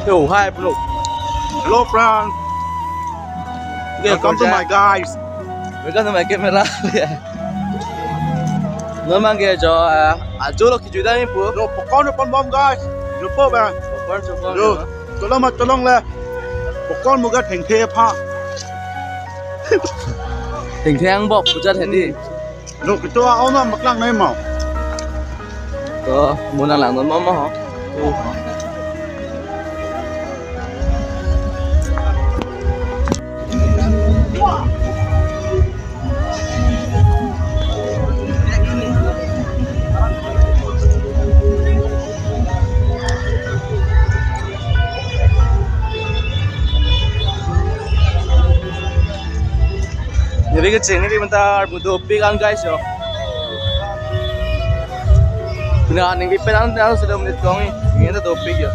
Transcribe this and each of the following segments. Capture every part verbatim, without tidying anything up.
Yo, hi, bro. Hello, friends. Okay, welcome to my guys. Welcome to my camera. Non abang ke jo, eh, ajo lo kejui dam pu. Jo, popcorn pon bom, guys. Jo po bang. Popcorn, popcorn. Jo, jo. Tolong ma, tolong le. Popcorn muga thengthe pha. Thengthe angbok puja thedi. Lo kito a ona maklang nai mau. To, mo nanglang non mo mo ho. Neli kecheng neli bentar mudo pik an guys yo. Pina ningpi pen an sudah menit kong ni. Ini tuh dopik ya.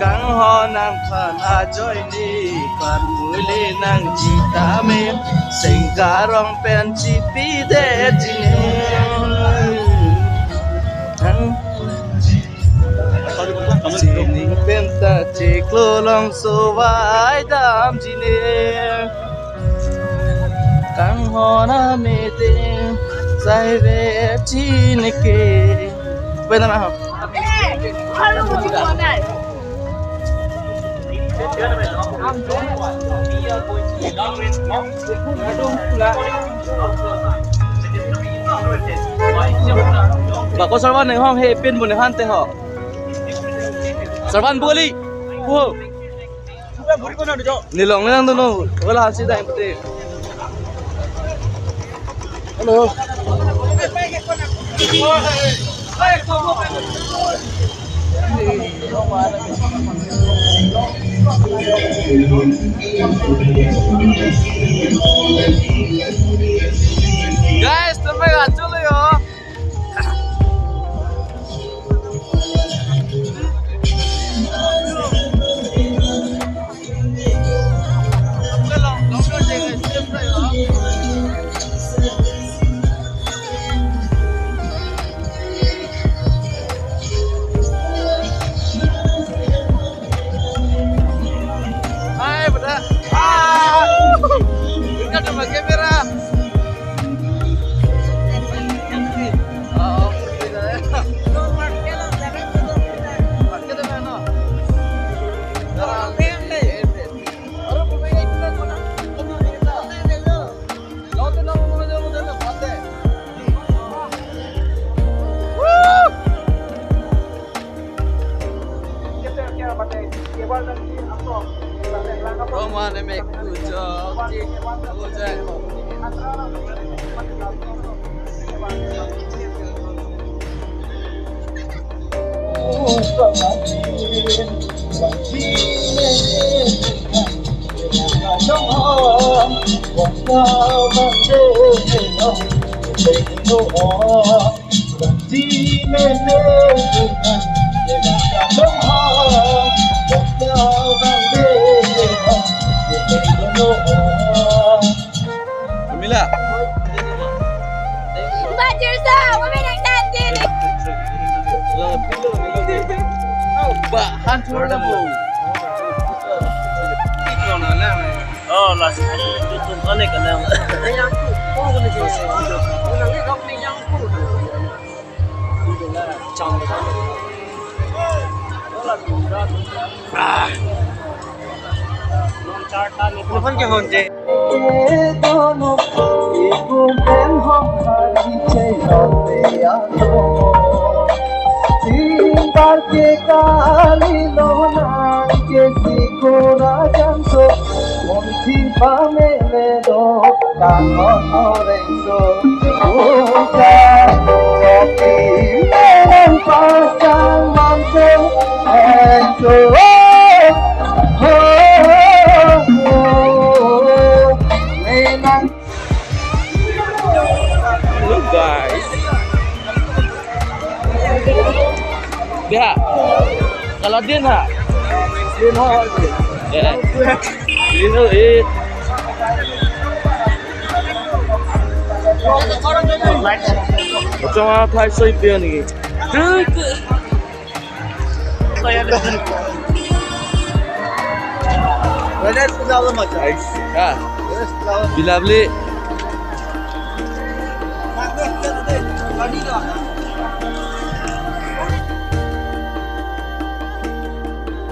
Kanghon nangphan ajoine, parmule nangji tame, sengkarong pen chipidet jine. Sining penta chiklo longso vai dam jine. Kanghon amede sai ve chineke. Pena na. Bako Sarwan neng hong he pin bu neng han te ho. Sarwan boli. Wo. Nilong nang dono. Wala hasi dai pute. Hello. Guys, tumai aja lo yo. Hai, beda. Ah. Bukan cuma kamera. Oh, beda ya. Market ada mana? Roman emek kujok, kujok. Pamela. Bajir sa, kami nang tandem. Ba, han chura na bo. Oh, lasi tuntun kone kanang. Ah. Nonke honje. Hello guys. Ya. Kalau din ha. Din ha. Ya. Din ho eh. Macam apa soi pion ni? Wala sila lang mata. Ay, ha. Wala sila lang. Bilabli. Kanina.